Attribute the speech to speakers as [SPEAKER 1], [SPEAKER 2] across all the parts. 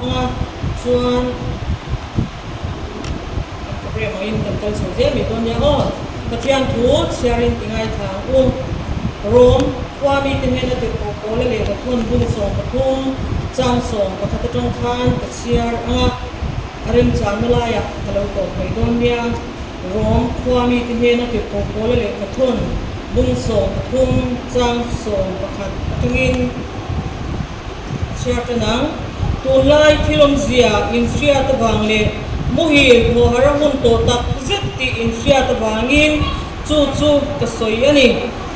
[SPEAKER 1] ang a, chuan kan program angin kan kal chho zel mai dawn nia aw. Pathian thu chhiarin ti ngaithla ang u. Rom khua mite hnena tirhkoh Paula lehkha thawn bung 13 chang 11 atang khan ka chhiar ang a, a remchanna laiah ka lo tawp mai dawn nia. Rom khua mite hnena tirhkoh Paula lehkha thawn bung 13 chang 11 atangin Chhiar tan ang. Tunlai thil awmzia inhriat avang leh muhil thawhar a hun tawh tak zet tih inhriat avangin chu chu ka sawi a ni.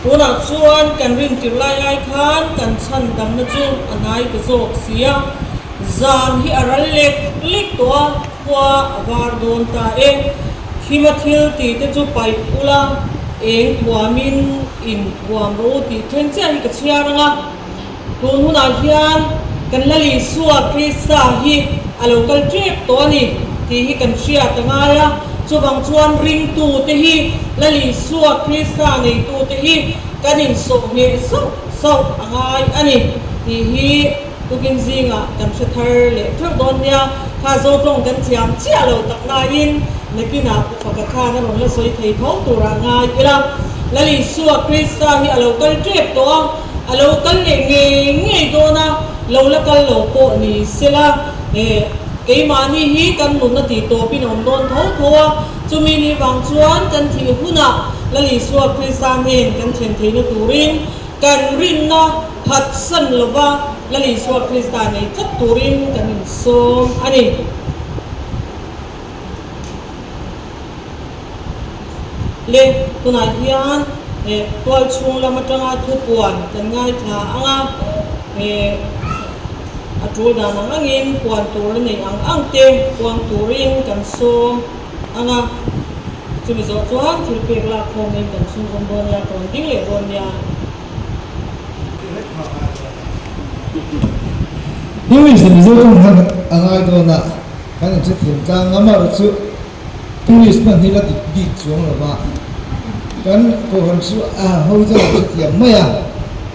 [SPEAKER 1] Tunah chuan kan rintir lai ai khan kan chhan damna chu a hnai ta zawk si a. Zan hi a ral lek lek tawh a, khua a var dawn ta e. Thima thil tih te chu paih ula, eng thuamin inthuam rawh u tih then chiah hi ka chhiar ang a. Tun hunah hian kan Lal Isua Krista hi a lo kal tep tawh a ni tih hi kan hriat a ngai a. Chuvang chuan ringtute hi Lal Isua Krista neitute hi kan insawh ngheh sauh sauh a ngai a ni tih hi tukin zingah kan hre thar leh theuh dawn nia. Kha Zotawng kan thiam chiah lo tak naiin nakinah Pu Faka khan a rawn la sawi thei tho turah ngai ila. Lal Isua Krista hi a lo kal tep tawh a. A lo kal leh ngei ngei dawn a, lo la kal lo pawh ni sela, eh, keimahni hi kan nunna tih tawpin a awm dawn tho tho a, chumi ni vang chuan kan thih hunah Lal Isua Krista hnen kan thlen theihna turin kan rinna phatsan lova Lal Isua Krista nei tlat turin kan insawm a ni. Le, tunah hian eh tual chhung lam atanga thupuan kan ngaithla ang a, eh a tul dan ang angin puan tur a neih ang ang te puang turin kan sawm ang a, chumi zawh chuan thil pek lak khawmin kan chhungzawm dawn nia, ka rawn ding leh dawn nia.
[SPEAKER 2] English leh Mizo tawng khan a ngai dawn a, kan inhrethiam tlang a, amaherawhchu tourist hman hi la dik bik chuang lo va, kan kohhran chu a ho chuan an hrethiam mai a,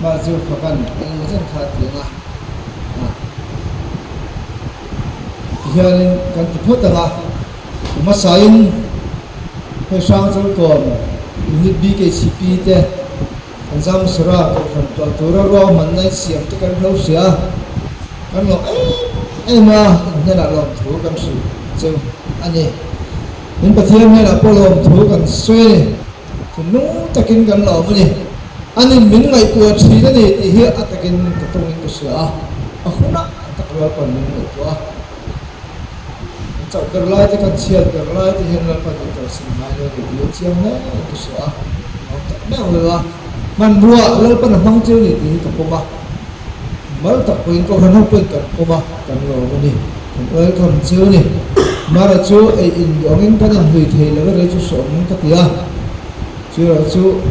[SPEAKER 2] mahse fakan engemaw chen kha a ti ang a, tihianin kan ti phawt ang a, hmasain hei Hrangchawlkawn Unit BKCP te Kan Zamsura kohhran tuah tura ruahmanna in siam te kan hlo hria a, kan lawm em em a, in hnenah lawmthu kan hrilh cheu a ni. In Pathian hnenah pawh lawmthu kan sawi a ni, thinlung takin kan lawm a ni. Anin min ngaihtuah thin a ni tih hi a takin ka tawngin ka hria a, a hunah tak rual pawn min ngaihtuah a. Kan chauh ber lai te, kan chhiat ber lai te hian Lalpa min kalsan ngai lo a ni tih a chiang hle in ka hria a, a awm tak meuh lo a, hmanrua Lalpan a hmang chiu a ni tih hi ka pawm a, mal tak pawhin Kohhran ho pawhin kan pawm a, kan lawm a ni, kan welcome chiu a ni. Mara chu ei in duh angin kan inhlui thei lo rei chu hreawm ka ti a, chuerawh chu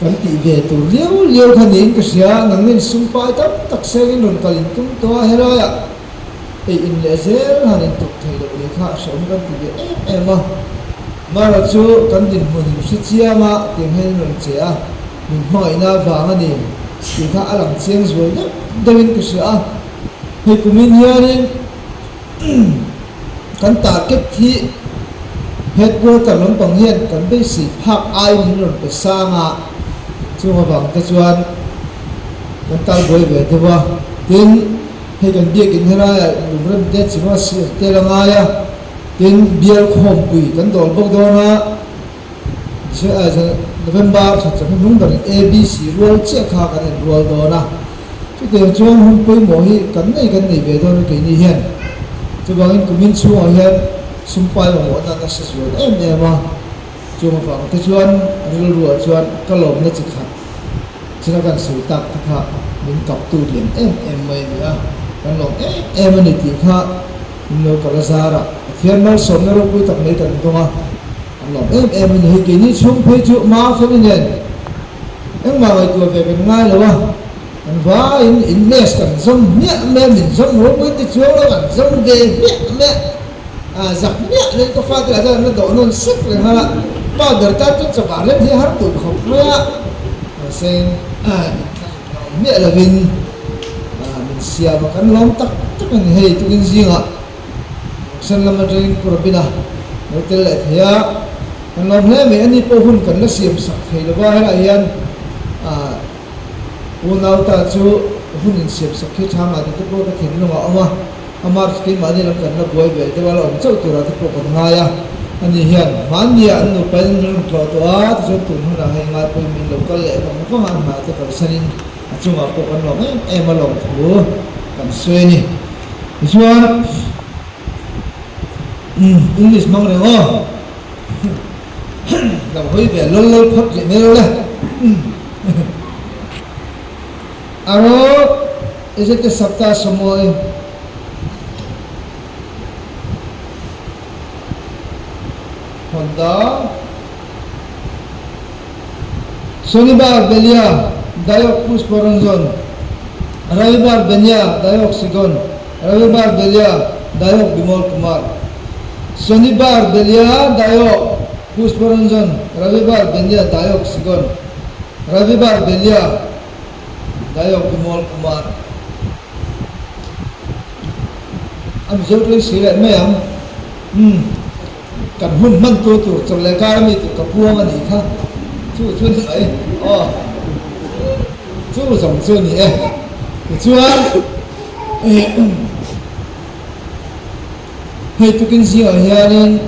[SPEAKER 2] kan tih ve tur liau liau kha niin ka hria, nangnin sumpai tam tak sengin rawn kal in tum tawh a helaiah. Ei in leh zel han intuk thei loh leh kha hreawm kan ti ve em em a. Mara chu kan dinhmun in hre chiang a, tiang hian in rawn che a, min hmangaihna avang a ni tih kha a lang chiang zual deuh deuhin ka hria a. Hei kumin hianin kan target hi headquarter lampang hian kan beisei phak ai min rawn pe sang a, chung avang te chuan kan talbuai ve deuh a, tin, Hei kan biakin helaiah lungrem te chima siam tel a ngai a, tin bial khawmpui kan dawl bawk dawn a, November thla chawhnu hnung berin ABC rual chiah kha kan inrual dawn a, chutiang chuan hun pawimawh hi kan nei kan nei ve dawn a keini hian. Chuvangin kumin chhungah hian sumpai mamawhna nasa zual em em a, chung avang te chuan rilruah chuan ka lawmna chi khat. China kan sawi tak te kha min kaptu lian em em mai a ni a, kan lawm em em a ni tih kha min lo kal a zar a, Pathian malsawmna ropui tak mai kan dawng a, kan lawm em em a ni. Hei keini chhung phei chu Mafeli nen engmah ngaihtuah ve kan ngai lo a, kan vaiin in mes kan zawm hmiah mai a, min zawm ropui ti chuang lo kan zawm ve hmiah mai a, zak hmiah mai ka fate lah chuan an la dawh nawn sek reng a, pa ber tan chuan chawhmah rem hi a har duh khawp mai a. Mahse, inthla awm miah lovin min siam a, kan lawm tak tak a ni. Hei tukin zingah Vawksen lam atangin Pu Robina lo tel leh thei a, kan lawm hle mai. Ani pawh hun kan la siam sak thei lo va, helaiah hian ah unau ta chu hun insiam sak khi tha ngah tih te pawh ka thinlung a awm a. Amah chu keimahni lam kan la buai ve deuh a, la awm chauh turah te pawh kan ngai a. Ani hian hmannia an nupain an rawn tlawh tawh a, tichuan tun hunah hei ngaipui min lo kal leh vang vang a, an hna te kalsanin a chungah pawh kan lawm em em a lawm thu kan sawi a ni. Tichuan English hmang reng aw, lo hawi ve lawl lawl phawt rih mai lo le. Aro Ezete Sapta Samuai Honda Shanibar Belia Dayok Pushparanjan Ravibar Benia Dayok Sigon Ravibar Belia Dayok Bimal Kumar Shanibar Belia Dayok Pushparanjan Ravibar Benia Dayok Sigon Ravibar Belia Dayok Bimal Kumar A Mizo tui si leh mai ang. Umm kan hun hman tu tur chawlh leh kar ami tur ka puang a nih kha. Chu chu ni mai aw. Chu zawng chu a ni e. Tichuan hei tukin zingah hianin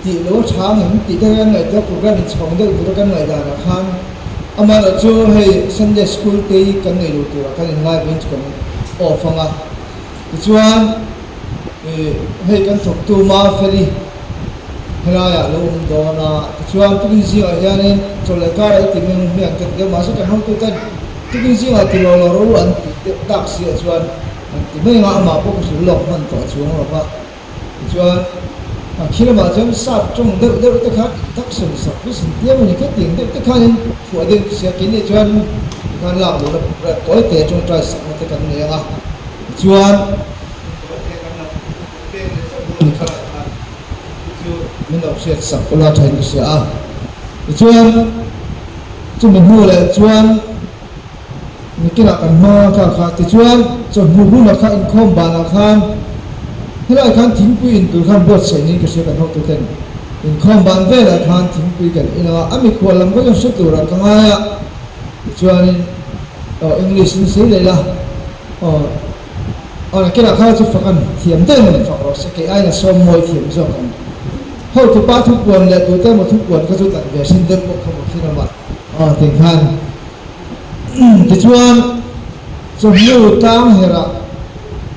[SPEAKER 2] tih lo a tha ang em tih te kan ngaihtuah program inchhawng deuh tura kan ngaihdanah khan amaherawh chu hei Sunday school te hi kan nei lo turah kan inngai vawiin chu kan off ang a. Tichuan ih hei kan thawktu Mafeli helaiah lo awm dawn a, tichuan tukin zingah hianin chaw leh kar a i ti meng hmiang ka ti deuh mahse kan hotuten tukin zingah ti lo lo ro an tih deuh tak siah chuan an ti mai ang a, amah pawh ka hrilh lawk hman tawh chuang lo va. Tichuan a khi lamah chuan sap tawng deuh deuh te kha introduction sak chu sin tiam a ni kha tiang deuh te khanin phuah deuh sia keini chuan tikhan lak lohna program tawi te tawngtai sakna te kan nei ang a tichuan tawi te kan lo pek leh chauh dawn a ni kha lai khan chu chu min lo hriat sak ula thain ka hria a tichuan chumi hnu leh chuan Nikinah kan hmang a kha kha. Tichuan, chawhnu hunah kha inkhawm banah khan helaiah khan thingpui in tur khan buatsaih niin ka hria kan hotuten inkhawm ban velah khan thingpui kan in a, a mikhual lam kha chuan hre turah ka ngai a. Tichuanin aw English in sawi leh la aw aw nakinah kha chu fak an thiam daih maw ni fak rawh se kei aiin a sawm mawi thiam zawk ang. Hotupa thupuan leh tute emaw thupuan kha chu tan ve hrin deuh pawh kha maw khin amah aw tih khan. Tichuan, chawhnu tlang herah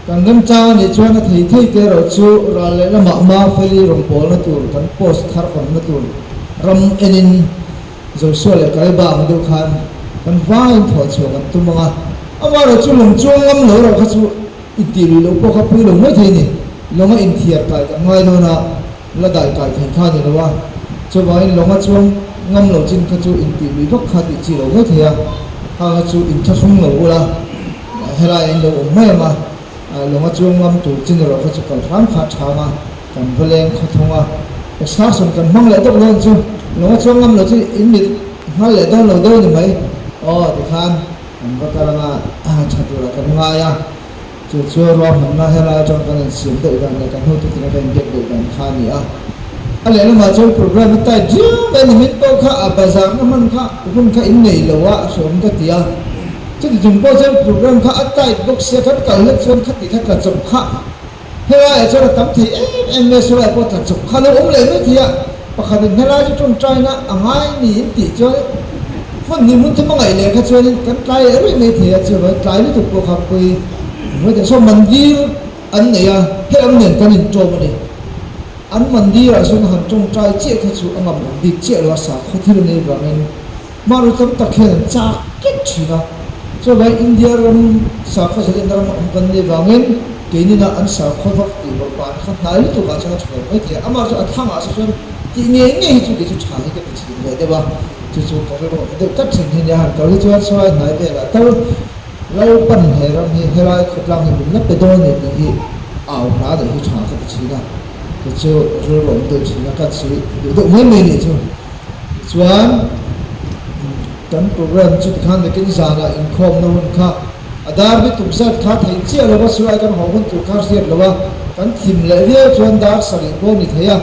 [SPEAKER 2] kan remchang a nih chuan a thei thei te erawh chu ral leh lamah Mafeli rawngbawlna tur kan post thar awmna tur ram enin Joshua leh Kaleba ang deuh khan kan vaiin thawh chhuah kan tum ang a, amaherawh chu lawng chuang ngam lo erawh kha chu intih luih loh pawh kha pui lo mai thei a ni. Lawnga inthiar kai kan ngai dawn a. La dai kai thei kha a ni lo a, chuvangin lawnga chuang ngam lo chin kha chu intih lui vak kha tih chi lo mai thei a, kha kha chu inthlahrung lo ula, helaiah in lo awm mai ang a, lawnga chuang ngam tur chin erawh kha chu kal hram kha a chhang a, kan va leng khaw thawng a, excursion kan hmang leh deuh dawn chu lawnga chuang ngam lo chu in mit nghal leh dawn lo deuh a ni mai, aw tikhan kan va kal ang a, tha turah kan ngai a. Chu chu ruahmanna helai atang kan insiam deuh dan leh kan hotute kan inbiak deuh dan kha a ni a. A lehlamah chuan program a tight riau mai a ni. Min pawh kha a bazar na hman kha hun kha in nei lo a, a hreawm ka ti a. Chuti chung pawh chuan program kha a tight bawk sia, kan kal hlek chuan khati kha tla chawp kha helaiah chuan a tam thei em em mai a, sawlai pawh tla chawp kha lo awm leh mai thei a. Pakhatin helai chu tawngtaina a ngai niin tih chuan hmun hnih hmun thum a ngaih leh kha chuanin kan tlai leh ruih mai thei a, chuvangin tlai lutuk pawh kha pui Vawite saw mandir an nei a, helam nen kan inṭawm a ni. An mandirah chuan han tawngtai chiah kha chu a ngam awm bik chiah lo a, sakhaw thil a nei vangin hmanraw tam tak hian an chak tlat thin a. Chuvangin India ram sakhaw zalenna ram a awm kan nih vangin keinina an sakhaw vak tih bawrhban kha hnai lutukah chuan a tha lo mai thei a. Amah chu a thangah saw chuan tih ngei ngei hi chu kei chu tha hi ka ti thin ve deuh a, chu chu ka rilru awm deuh tlat thin hi nia han kal hi chuan sawi hnai velah tal Lalpan he ram hi helai khawtlang hi min la pe dawn ni tih hi au hla daih hi tha ka ti thin a, chu chu rilru awm deuh thin a, ka chhui duh deuh mai mai nih chu. Tichuan kan program chu tikhan nakin zanah inkhawmna hun kha. A dar bi tum zat kha theih chiah lova silai kan haw hun tur kha hriat lo a, kan thim leh viau chuan dar sarih pawh ni thei a,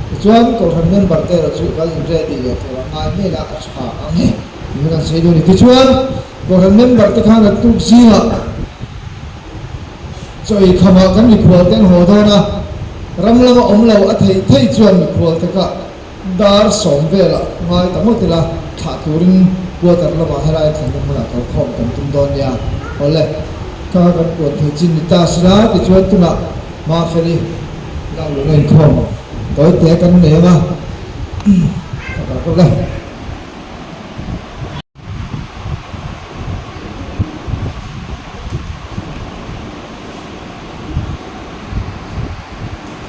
[SPEAKER 2] tichuan Kohhran member te erawh chu kan in ready leh tur a ngai mai la a tha ang e tih kan sawi dawn a ni. Tichuan Kohhran member te khan a tuk zingah chaw ei khamah kan mikhual te an haw dawn a, ram lama awm lo a theih theih chuan mikhual te kha Dar sawm velah ngai ta ngawt ila, thlah turin quarter lamah helai thlenna hmunah kal khawm kan tum dawn nia. Awle, ka kan puan thei chin ni ta sila tichuan tunah Mafeli lak luhna inkhawm tawi te kan nei ang a, ka kal kawp le.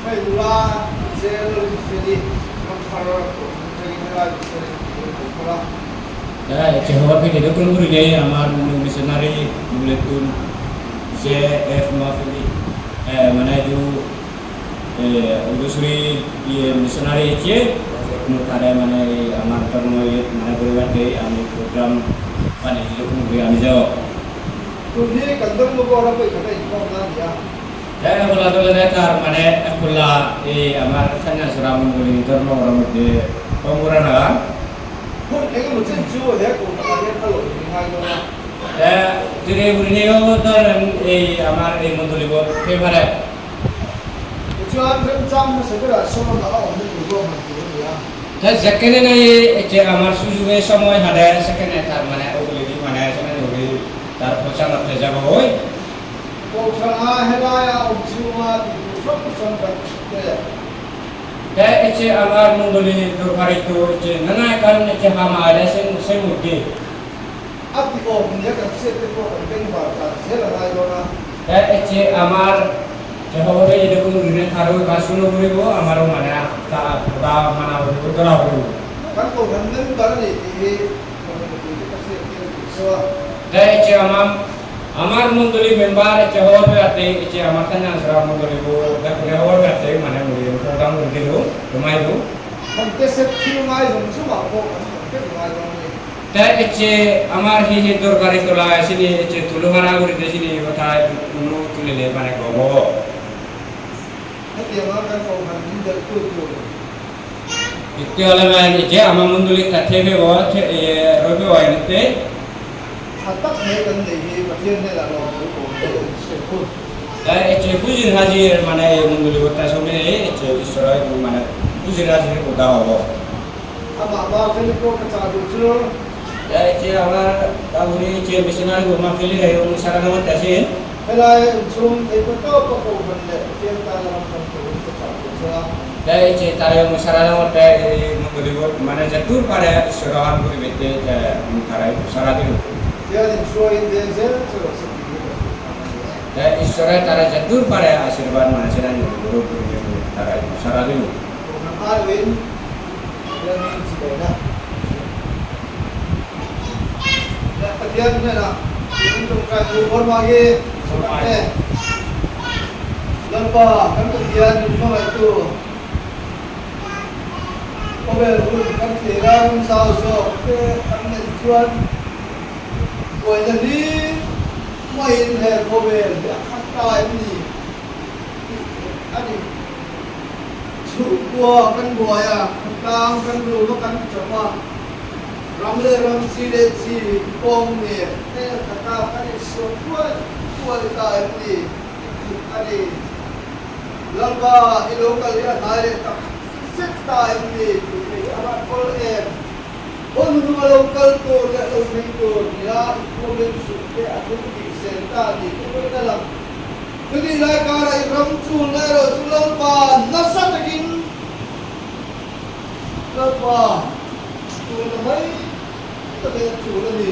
[SPEAKER 2] Hei nula Zel Rinfeli ramthar kohhran atangin helai missionary turin kan kal a.
[SPEAKER 3] Jehovah Feli Doktor Murinei amar nu missionary Muletun JF Mafeli manaju Udusri missionary che তারে মানে আমার ধর্ম মানে পরিবারকে আমি programme মানে এরকম করে আমি যাও।
[SPEAKER 2] Tun hi kan dawng bawk a pawi khat a inkhawm na a ni a.
[SPEAKER 3] খোলা তোলা দেয় তার মানে খোলা এই আমার সন্ন্যাসরা মঙ্গলী ধর্ম ওর মধ্যে কমরা না।
[SPEAKER 2] Hun eng emaw chen chu he kohhranah hian a lawm ni ngai dawn a.
[SPEAKER 3] ত্রিপুরিনীয় ধরেন এই আমার এই মণ্ডলী favourite.
[SPEAKER 2] Tichuan remchang hmasa berah Solomon a awmna tur ruahman tur a ni a.
[SPEAKER 3] যেখানে নাই যে আমার সুযোগের সময় হারে সেখানে তার মানে ওগুলি মানে সেখানে ওগুলি তার প্রচার করতে যাব ওই।
[SPEAKER 2] Kohhrana helaia awm chhunga tih tur hrang hrang kan hre.
[SPEAKER 3] হচ্ছে আমার মণ্ডলী দরকারিত হচ্ছে নানা কারণ হচ্ছে হামারে সে মধ্যে।
[SPEAKER 2] A ti awm nia kan hriat te pawh kan bengvar dan zel a ngai dawn a.
[SPEAKER 3] হচ্ছে আমার হবে এরকম ঋণের কারো কাজ শুরু করিব আমারও মানে তা মানা ধরা করিব।
[SPEAKER 2] Kan kohhran member a ni tih hi kan mipuite ka hriat tir a tih chu a.
[SPEAKER 3] হচ্ছে আমার আমার মণ্ডলী মেম্বার হচ্ছে হওয়ার ব্যাপারে হচ্ছে আমার সন্ন্যাসরা মণ্ডলী হওয়ার ব্যাপারে মানে প্রোগ্রাম করে দিল জমাই দিল।
[SPEAKER 2] Kan te sep thil ngai zawng zawngah pawh kan awm vek ngai dawn a ni.
[SPEAKER 3] তাই হচ্ছে আমার হি হি দরকারি তোলা আসিনি হচ্ছে তুলুহারা করে দিয়েছিনি কোথায় তুলিলে মানে গব।
[SPEAKER 2] Hetianga kan kohhran min delh tu tur.
[SPEAKER 3] তেতিয়াহ'লে মানে যে আমাৰ মণ্ডলী তাতে রবি ওয়াইনতে
[SPEAKER 2] Tha tak mai kan nei hi Pathian hnenah lawm thu pawh kan inhriat hun.
[SPEAKER 3] হচ্ছে পুঁজির হাজির মানে মণ্ডলী কথা শুনে হচ্ছে ঈশ্বর মানে পুঁজির হাজির কথা হব।
[SPEAKER 2] Amah Mafeli pawh ka chah duh chu.
[SPEAKER 3] হচ্ছে আমার বাবুরি যে মিশনারি মাফেলি সারা নামাত আছে।
[SPEAKER 2] Helai inchhung theihna tawpa kohhran leh Pathian tana ram hran turin ka chah duh chu a.
[SPEAKER 3] তাই হচ্ছে তার সারা নামাতে মণ্ডলী মানে যতদূর পারে ঈশ্বর করিবেতে তারা সারাদিন।
[SPEAKER 2] Pathian inhruaiin veng zel chu rawh se tih hi ka duh ang a ni e.
[SPEAKER 3] তাই ঈশ্বরের তারা যতদূর পারে আশীর্বাদ মানে সেটা তারা সারাদিন।
[SPEAKER 2] Kohhran aiawin Pathian chi daina leh Pathian hnenah turin tawngtai tur huar mah hi sawrkar te Lalpa kan Pathian min hmangaihtu khawvel hun kan thlir a ram zau zawk te kan neih chuan buaina hlim maiin he khawvel hi a khat ta em ni tih theih a ni. Chhungkua kan buai a, khawtlang kan rum a kan chawp a, ram leh ram chi leh chi kawng nen hmel khata kan insual thuai thuai ta em ni tih theih a ni. Lalpa i lo kal hi a hnai leh tak zet ta em ni tih theih a van kawl em. Hun hnung a lo kal tur leh lo thleng tur nia i thuamin hrilh te a thil tih zel ta ni te pawhin a lang. Chutih lai karah i ram chulna erawh chu Lalpa nasa takin Lalpa chulna mai takin a chul a ni.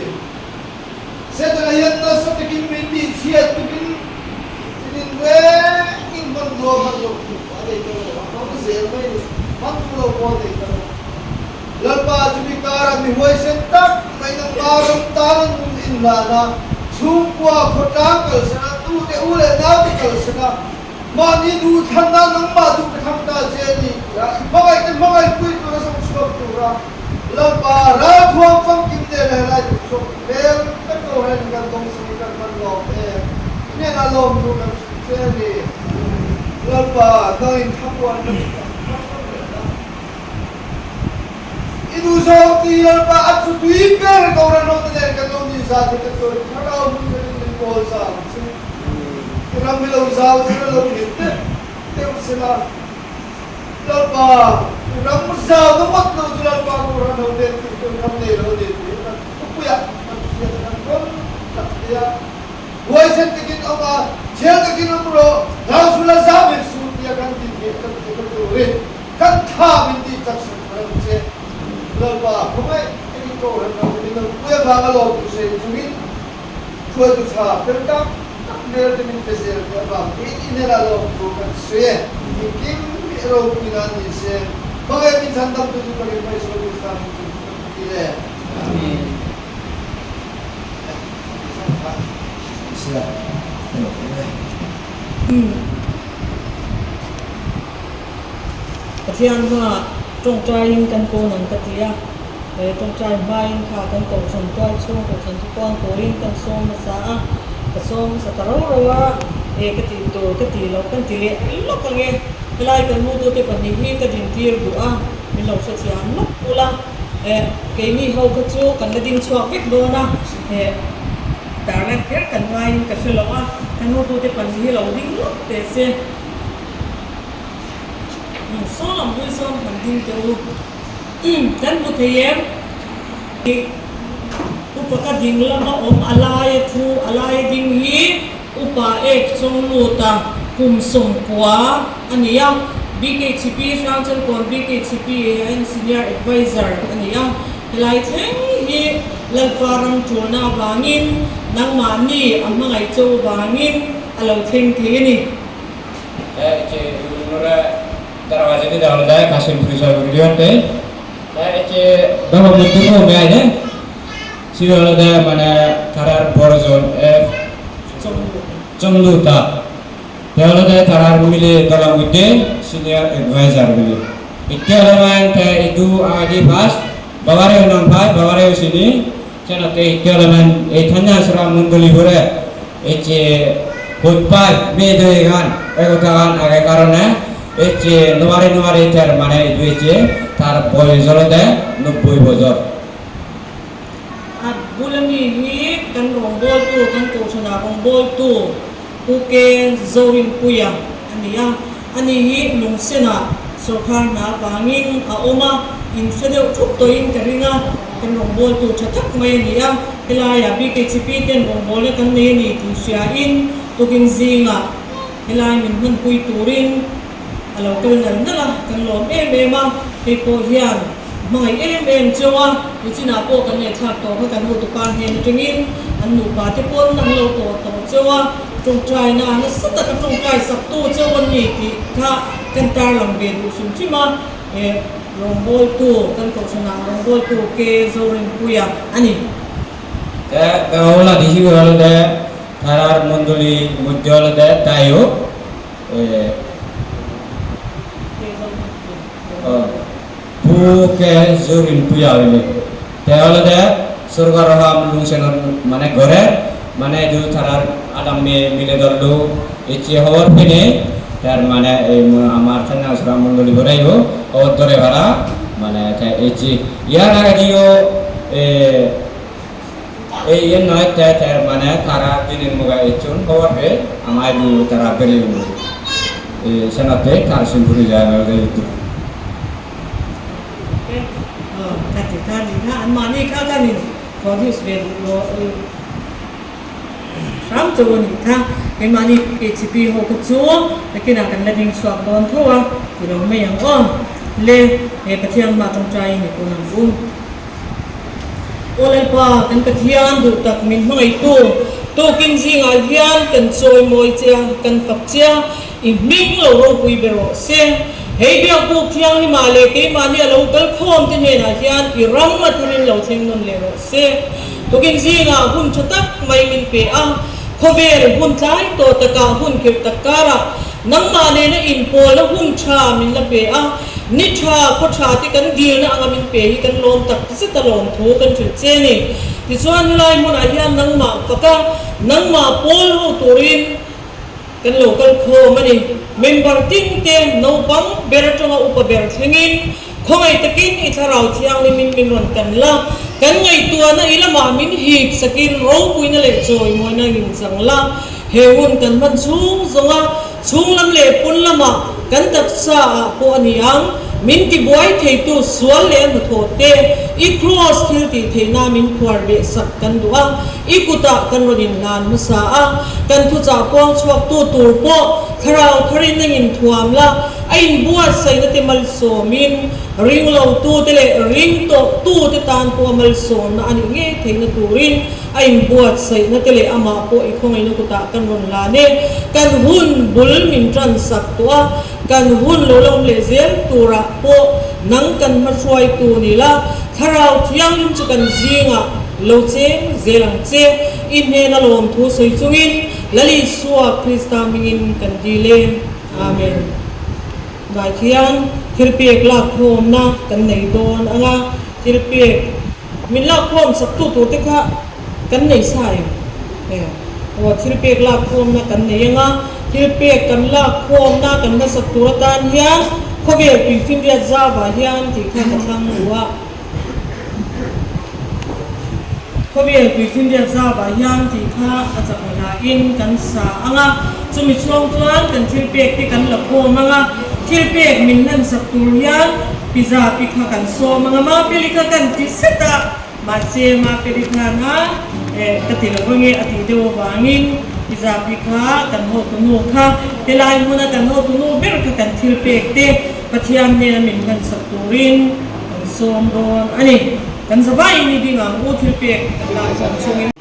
[SPEAKER 2] Setana hian nasa takin min tihchhiat tumin chinin rengin hmanrua hman loh thup a nei ta lo, a hmang zel mai ni, hmang lo pawh a nei ta lo. Lalpa chumi karah mi huaisen tak mai nangma ram tana nun inhlana chhungkua khawtlang kalsana tute u leh naute kalsana mahni duh thlanna nangmah duh ka thlang ta che a ni tia i hmangaih te hmangaih pui tura zawng chhuak tura Lalpa ralthuam famkim nen a helai duh chhuak hmel vek lo hian kan dawng sangin kan hman lawm e.
[SPEAKER 4] hnenah lawmthu kan hrilh che a ni. Lalpa, nangin thlamuanna chu kan thar ram leh la. I duhzawng ti Lalpa a chu tui ber Kohhran hote nen kan lo nih zat hi ka tuar thlarau hmun khatin min pawl zau che. I ram hi lo zau sela lo nghet deuh deuh sela. Lalpa, i ram zau na ngawt lo chu Lalpa Kohhran hote tih tur kan nei lo a ni tih kan thupuiah kan hriat a kan rawn tak hle a. Huaisen takin awm a, chhel takin awm rawh, hlauhsul a zam hek suh tia kan tih theih kan theihna turin kan tha min tih chak sak thar ang che. Lalpa, khawngaih takin Kohhran hote min rawn pui avanga lawmtu sei chungin hruaitu tha fel tak tak hmel te min pe zel tih avang tiin i hnenah lawmtu kan sawi e. Engkim hi ropui nan ni se, hmangaih min chhandamtu duh takin Isua Krista hming chung chu kan ti le.
[SPEAKER 2] Amen.
[SPEAKER 1] Pathian hma tawngtaiin kan pawn ang ka ti a, he tawngtai hmain kha kan kohhran tual chhung kohhran chu puang turin kan sawm hmasa a, ka sawm hmasa ta rau rau a, he ka tih tur ka tih loh kan ti leh lawk ang e, helai kan hutute pahnih hi ka dintir duh a, min lo hrethiam lawk ula. Eh, keini ho kha chu kan la ding chhuak vek dawn a, eh, tarlan kher kan ngaiin ka hre lo a, ka nu tute pahnih hi lo ding lawk teh se. Umm, saw lam hlui sawn han ding teh u. Umm, kan hmu thei em? Tih upa ka ding lama awm a laia thu, a laia ding hi upa ek chawng lut a, kum 90 a ni a. BKHP, Hrangchelkawn BKHP hian Senior Adviser a ni a. Helai thleng hi Lalpa ram tulna avangin nangmahni a hmangaih cho avangin a lo thleng thei a ni.
[SPEAKER 3] তারার মিলে দলের মধ্যে senior adviser বলে ইত্যাদি ইদু আগে ফার্স্ট বাবারে নাম ভাই বাবারে সিনি সেনাতে ইত্যাদি এই থানা সরা মন্ডলী করে এই যে হুৎপাত মেয়ে গান একথা গান আগে কারণে এই যে নোয়ারে নোয়ারে তার মানে হয়েছে তার বয়স হলো 90 বছর।
[SPEAKER 1] A bula mi hi kan rawngbawltu, kan kohhranah rawngbawltu Pu Ke Zorinpuia a ni a. Ani hi lungsenah sawrkar hna vangin a awm a, inhre deuh thup tawhin ka ring a, kan rawngbawltu tha tak mai a ni a. Helaiah BKCP ten rawngbawlna kan nei a ni tih hriain tukin zingah helai min hmanpui turin a lo kal nal nal a, kan lawm em em a, hei pawh hian hmangaih em em cheu a, nichinah pawh kan ngaihthlak tawh kha kan hotupa hnen atangin an nupa te pawn an lo tawh tawh cheu a, tawngtaina nasa taka tawngtai saktu cheu an ni tih kha kan tarlang ve duh hrim hrim a, he rawngbawltu kan kohhranah rawngbawltu Ke Zorinpuia a ni.
[SPEAKER 3] Te Kaula Dihiguralde Tharar Munduli Mujjolde Tayo Pu Ke Zorinpuia হইলে তাহলে দে সরকার হাম লুংসেনর মানে ঘরে মানে দু থারার আদাম মিলে ধরলো ইচ্ছে হওয়ার ফিনে তার মানে এই আমার থানা সুরা মন্ডলী ঘরেও ওর ধরে ভাড়া মানে ইচ্ছে ইয়ার আগে দিও এই ইয়ে নয় তার মানে তারা দিনের মুগা ইচ্ছুন হওয়ার পে আমার তারা বেরিয়ে সেনাতে তার সিন্ধুরি যায়।
[SPEAKER 1] Ka ti kha ni kha an mahni kha khanin produce ve duh lo hram chu a nih kha. Keimahni KHP ho kha chu nakinah kan la ding chhuak dawn tho a ti lo mai ang aw. Le he Pathian hma tawngtai ni tun ang u. Aw Lalpa kan Pathian duh tak min hmangaihtu tukin zingah hian kan chawimawi che a, kan fak che a, I hming lo ropui ber rawh se. Hei biakbuk thianghlimah leh keimahni a lo kal khawm te hnenah hian i ram a tharin lo thleng nawn leh rawh se. Tukin zingah hun tha tak mai min pe a, khawvel hun tlai tawh takah hun khirh tak karah nangmah nena inpawlna hun tha min la pe a. Ni tha, khaw tha te kan dilna anga min pe hi kan lawm tak zet a lawm thu kan hrilh che a ni. Tichuan helai hmunah hian nangmah fak a, nangmah pawl ho turin kan lo kal khawm a ni. Member tin te, naupang ber atanga upa ber thlengin khawngaih takin i thlarau thianghlimin min rawn kan la, kan ngaihtuahna i lamah min hip sakin ropuina leh chawimawina inchang la. He hun kan hman chhung zawnga Chhunglam leh pawn lamah kan taksa ah pawh a ni ang, min tibuai theitu sual leh a hnathawh te, i kraws thil tih theihna min phuar beh sak kan duh a, i kutah kan rawn inhlan hmasa a, kan thuchah puang chhuaktu tur pawh thlarau tharin a inthuam la, a inbuatsaihna te malsawmin ringlo tute leh ring tawh tute tan pawh a malsawmna a nih ngei theihna turin A inbuatsaihna te leh amah pawh i khawngaihna kutah kan rawn lan e. Kan hun bul min tan sak tawh a, kan hun lo la awm leh zel turah pawh nang kan hmahruaitu ni la, Thlarau Thianghlim chu kan zingah lo cheng zel ang che. I hnena lawmthu sawi chungin Lal Isua Krista hmingin kan dil e. Amen. Tunah hian thilpek lakkhawmna kan nei dawn ang a, thilpek min lakkhawm sak tu tur te kha kan nei sa em? Aw, thilpek lakkhawmna kan nei ang a, thilpek kan lakkhawmna kan hmasak tur atan hian khawvel tuifinriat zauah hian tih kha ka thlang duh a. Khawvel tuifinriat zauah hian tih kha a chak lain kan sa ang a, chumi chhung chuan kan thil pek te kan la khawm ang a, thil pek min hlan sak tur hian pizza pi kha kan sawm ang a, Mapeli kha kan ti zet a, mahse Mapeli khan a eh ka ti lo ange a tih deuh avangin pizza pi kha kan hawtunu kha helai hmuna kan hawtunu ber kha kan thil pek te Pathian hnena min hlan sak turin kan sawm dawn a ni. Kan zavaiin i ding ang u thil pek kan lak zawng chungin.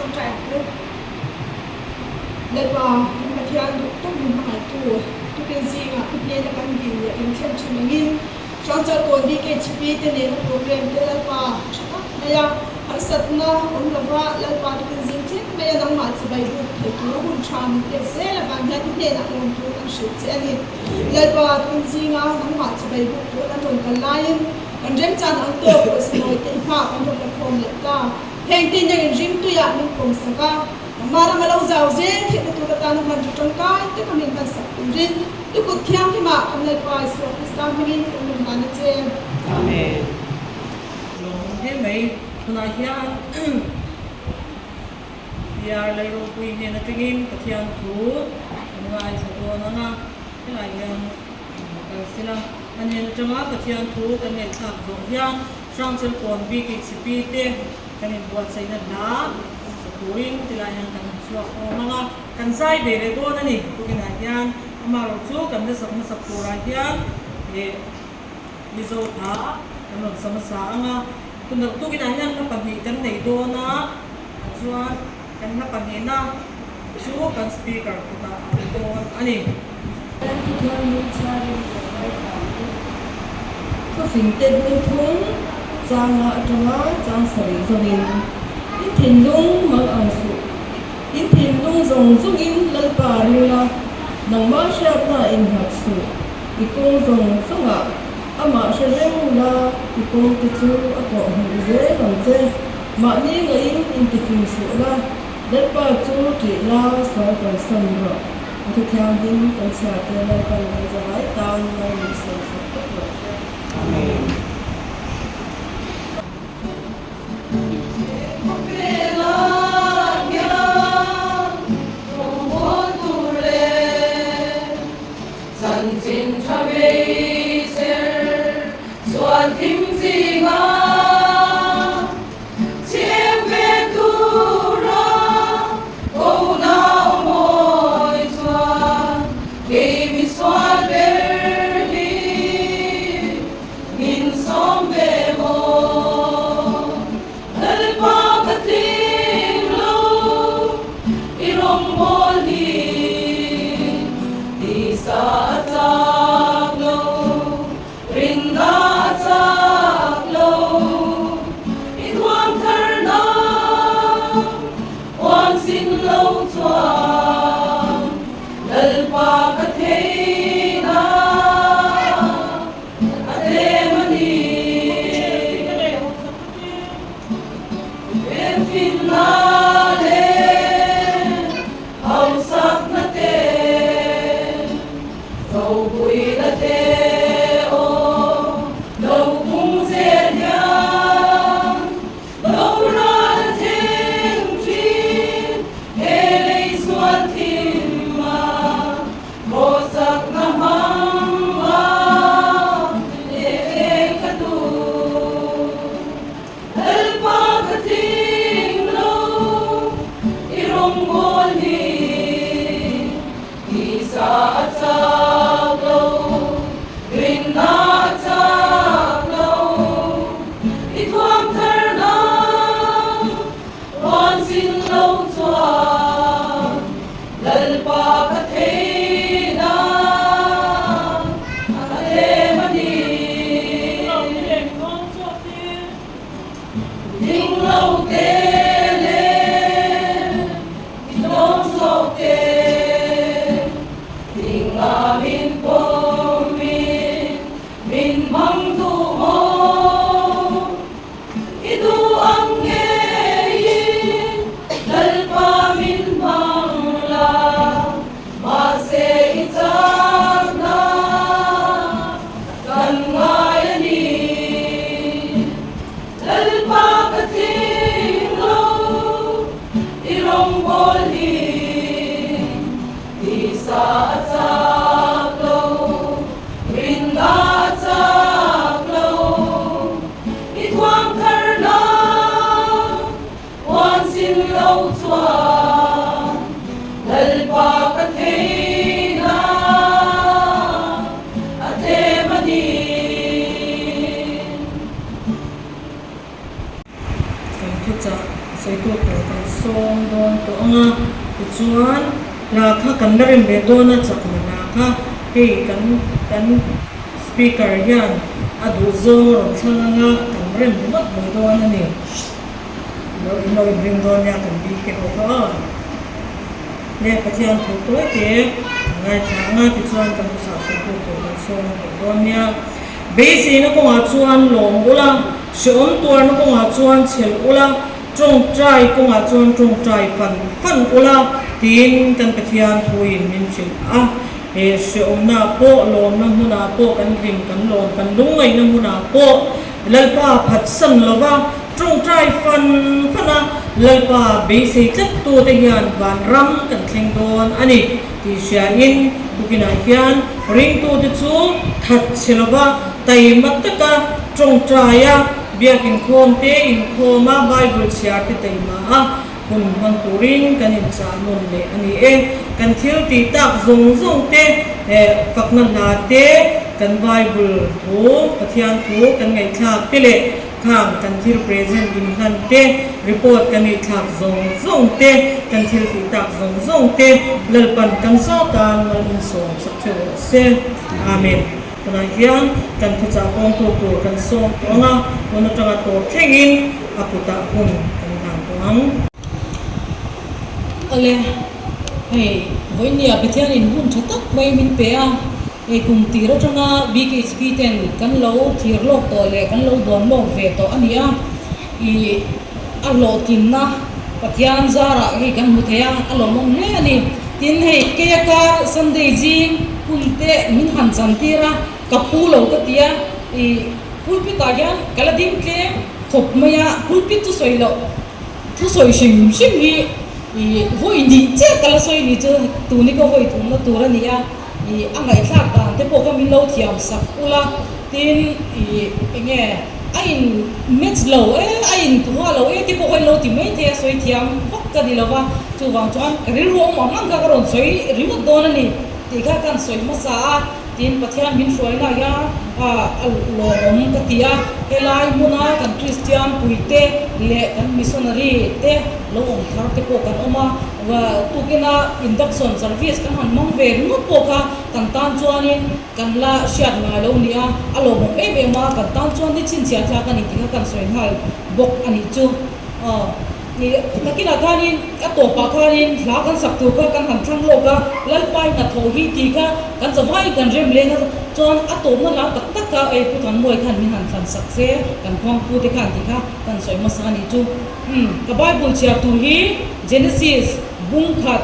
[SPEAKER 5] Ṭawngṭai ang u. Lalpa, kan Pathian duh tawk min hmangaihtu, tukin zingah i hnena kan dil leh kan thlen ṭhin angin, Hrangchal kawn BKHP te nena program te Lalpa ṭha tak mai a, harsatna awm lova Lalpa tukin zing thleng mai a nangmah chibai buk thei tura hun ṭha min pek zel avang hian i hnenah lawmthu kan hrilh che a ni. Lalpa tukin zinga nangmah chibai buk tura kan rawn kal laiin, Kan remchan ang tawk pawisa nawi te i hma kan rawn la khawm leh ta. Heng te hian in ringtuiah min pawm sak a, nangmah rama lo zau zel theihna tur atana hman tha tangkai taka min hman sak turin i kut thianghlimah kan Lalpa Isua Krista hmingin kan rawn hlan a che.
[SPEAKER 1] Amen. Lawmawm hle mai. Tunah hian PR Lalropui hnen atangin Pathian thu kan ngaithla dawn ang a, helai hian Kal sela, a hnen atanga Pathian thu kan ngaihthlak zawh hian Hrangchal kawn bik i chhipi te kan inbuatsaihna hla sa turin tilai hian kan han chhuak awm ang a, kan zai ve leh dawn a ni. Tukinah hian Amaherawhchu kan la sak hmasak turah hian ih Mizo hla kan rawn sa hmasa ang a, tunah tukinah hian hla pahnih kan nei dawn a, chuan kan hla pahnihna chu kan speaker kutah a awm dawn a ni.
[SPEAKER 6] Thuthlung chhiarin kan ngaithla ang u. Thufingte bung thum changa atanga chang sarih zawngin in thinlung mang ang suh. In thinlung zawng zawngin Lalpa ring la, nangmah hriatna innghat suh. I kawng zawng zawngah amah hre reng la, i kawngte chu a kawh hmuh zel ang che. Mahni ngaihin intifing suh la, Lalpa chu ṭih la, sual kalsan rawh. A thu thianghlim kan chhiar te Lalpan kan zavai tan ngai min sawi sak vek rawh se.
[SPEAKER 1] Amen. Kan thuchah sawitu tur kan sawm dawn tawh ang a, tichuan hla kha kan la rem leh dawn a chakma hla kha hei kan kan speaker hian a duh zawng a rawn thlang ang a, kan rem ringawt mai dawn a ni. Lo in lo inring dawn nia kan bik te ho kha aw. Le Pathian thu tawi te kan ngaithla ang a, tichuan kan thuchah sawitu tur kan sawm tawh dawn nia. Beiseina kawngah chuan lawm ula, hrehawm tuarna kawngah chuan chhel ula, tawngtai kawngah chuan tawngtai fan fan ula tiin kan Pathian thuin min hrilh a. He hrehawmna pawh, lawmna hmunah pawh kan hlim, kan lawm, kan lungngaihna hmunah pawh Lalpa phatsan lova tawngtai fan fan a, Lalpa beisei tlattute hian vanram kan thleng dawn a ni tih hriain tukinah hian ringtute chu that chhe lova taima taka tawngtaia biak inkhawm te inkhawma Bible chhiar te taima a. Hun hmang turin kan inchah nawn leh a ni e. Kan thil tih tak zawng zawng te, fakna hla te, kan Bible thu, Pathian thu kan ngaihthlak te leh khang kan thil present inhlan te, report kan ngaihthlak zawng zawng te, kan thil tih tak zawng zawng te Lalpan kan zawtan mal insawm sak theuh rawh se. Amen. Tunah hian kan thuchah kawngtu tur kan sawm tawh ang a, tun atanga tawp thlengin a kutah hun kan hlan tawh ang.
[SPEAKER 7] Awle, hei vawinia Pathianin hun tha tak mai min pe a, hei kum tir atanga BKHP ten kan lo thlir lawk tawh leh kan lo duan lawk ve tawh a ni a, ih a hlawhtlinna Pathian zarah hei kan hmu thei a, a lawmawm hle a ni. Tin hei keia kar Sunday zing hun te min han chan tir a, ka phu lo ka ti a, ih pulpit ah hian ka la ding tlem khawp mai a, pulpit chu sawi loh thu sawi hrim hrim hi ih vawi nih chiah ka la sawi ni chu tuni ka vawi thumna tur a ni a, ih a ngaihthlak dan te pawh kha min lo thiam sak ula, tin ih enge a in match lo e a in tuha lo e te pawh kha in lo ti mai thei a, sawi thiam vak ka ni lo va. Chuvang chuan ka rilru awm ang ang kha ka rawn sawi ringawt dawn a ni tih kha kan sawi hmasa a, tin Pathian min hruaina hian a lawmawm ka ti a, helai hmuna kan Kristian puite leh kan missionary te lo awm thar te pawh kan awm a, tukina induction service kan han hmang ve ringawt pawh kha kan tan chuanin kan la hriat ngai lo nia, a lawmawm em em a, kan tan chuan ni chhinchhiah thlak a ni tih kha kan sawi nghal bawk a nih chu. Nakinah khanin a tawpah khanin hla kan sak tur kha kan han thlang lawk a, Lalpai hnathawh hi tih kha kan zavaiin kan rem leng a, chuan a tawpna hla tak tak kha ei Pu Thanmuai khan min han thlan sak se, kan khuangpu te khan tih kha kan sawi hmasa a nih chu. Umm ka Bible chhiar tur hi Genesis bung khat